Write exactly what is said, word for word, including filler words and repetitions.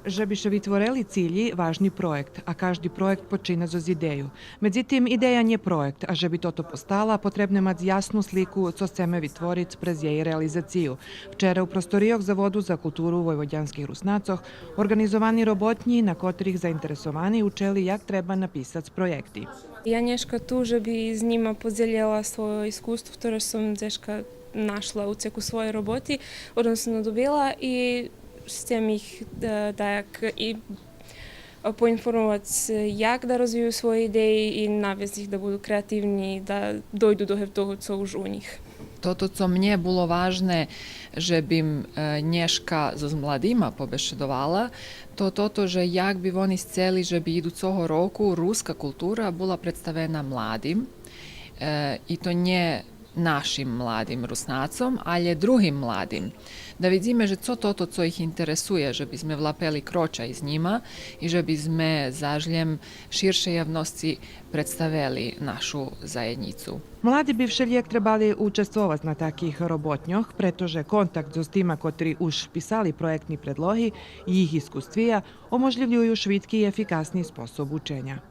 Же би ше витворели цилї, важни проєкт, а кажди проєкт почина зоз идею. Медзитим, идея нє проєкт, а же би тото постала, потребне мац ясну слику цо сцеме витвориц през єй реализацию. Вчера у просторийох Заводу за културу войводянских Руснацох орґанизовани роботнї, на котрих заинтересовани учели як треба написац проєкти. Я нєшка ту же би з нїма подзелєла свойо искуство, хторе сом дзешка нашла у цеку своєй роботи, односно добила, и сцем их, е, даяк и поинформовац як да розвию свойо идеї и навесц их да буду креативни, да дойду до гевтого цо уж у нїх. Тото цо мнє було важне же бим, е, нєшка зоз младима побешедовала, то тото же як би вони сцели же би идуцого року руска култура була представена младим, е, и то нє нашим младим Руснацом, алє другим младим. Да видзиме же цо тото цо их интересує, же би зме влапели крочай з нїма и же би зме заш лєм ширшей явносци представели нашу заєднїцу. Млади би вшелїяк требали участвовац на таких роботньох, прето же контакт зоз тима котри уж писали проєктни предлоги и їх искуствия оможлївюю швидки и ефикасни способ ученя.